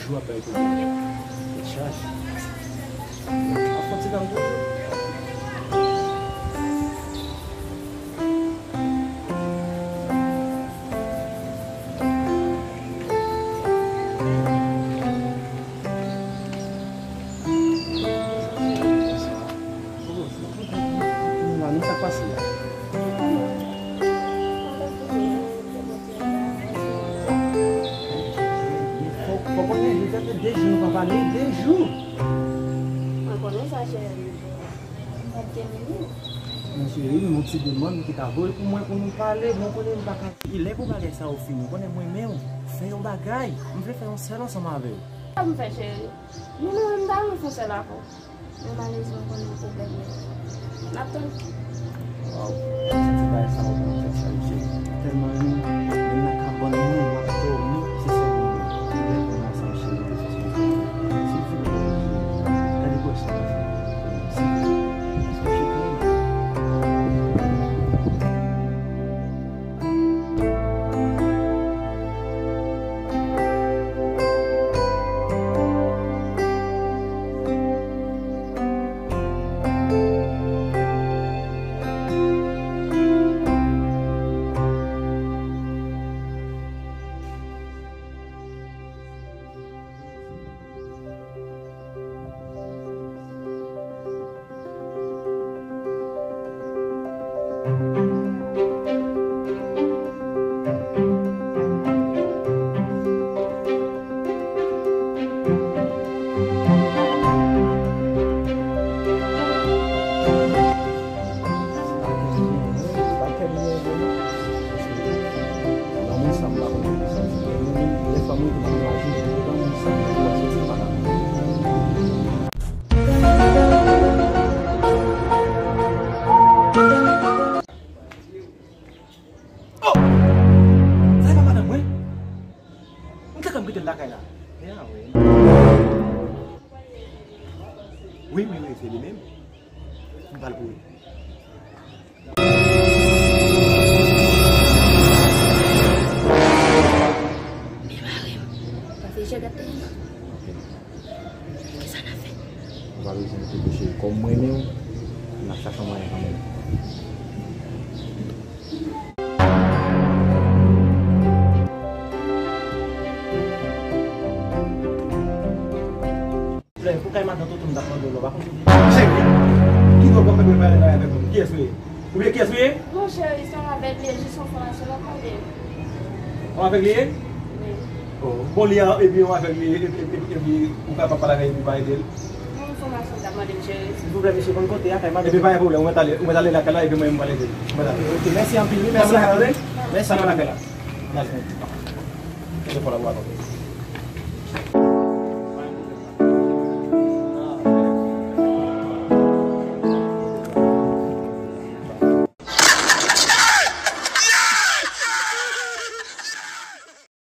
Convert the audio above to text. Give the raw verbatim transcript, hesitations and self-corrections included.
Jou ap bay pwoblèm. Tèt chaje. Ap fè ti dam toujou. Mami, sa k pase la? Fò, fò konnen, nou fè de jou nou pa pale, de jou. Mwen konnen sa, cheri. Mwen te mini. Mon cheri, yon ti demann ki ta vo pou mwen pou nou pale, mwen konnen m pa ka. Lè pou bagay sa yo fini, konnen mwen menm, fè yon bagay. M vle fè yon sèl ansanm avè w. Sa m fè, cheri? Nou, nou menm ta renmen fè yon sèl avè w. Men malerezman, konnen yon pwoblèm yo. N ap tann. Waw, m santi bagay sa yo ban m tèt chaje. Tèlman nou, menm nan kabann nou, m ap dòmi, se sèl mwen. Lè pou mwen ansanm cheri, te fè sou mwen. Silvouplè, gade pou wè sa w ap fè. Silvouplè, paske m cheri. Oh! Sa e pa madanm mwen? M te kwè m kite l lakay la. Wi, wi, wi, se li menm. M pral kouri. Byen mare m. Pa fè jè gate. Kisa n ap fè? Ou pa bezwen enkyete w, cheri. Kòm mwen menm, n ap chache yon mwayen kanmenm. Lè pou kay madan Toto m t ap mande w la, w pa konn kote. Cheri, ki dwòl w ap fè pou pale avèk moun? Kiyès ou ye? Oubyen kiyès ou ye? Non, cheri, se yon avèg li ye, jis yon enfòmasyon l ap mande. Yon avèg li ye? Wi. Oh, bon, li a, epi yon avèg li ye, epi, epi, epi, epi ou kapab pale avè l, epi pa ede l? Yon enfòmasyon l t ap mande m, cheri. Silvouplè, mesye, konn kote a, kay madan. Epi pa gen pwoblèm, ou mèt ale, ou mèt ale lakay la, epi mwen, mwen pral ede l. Ou mèt ale. Ok, mèsi anpil, wi, mèsi. Mèsi. Lakay la. Mèsi. Mèsi.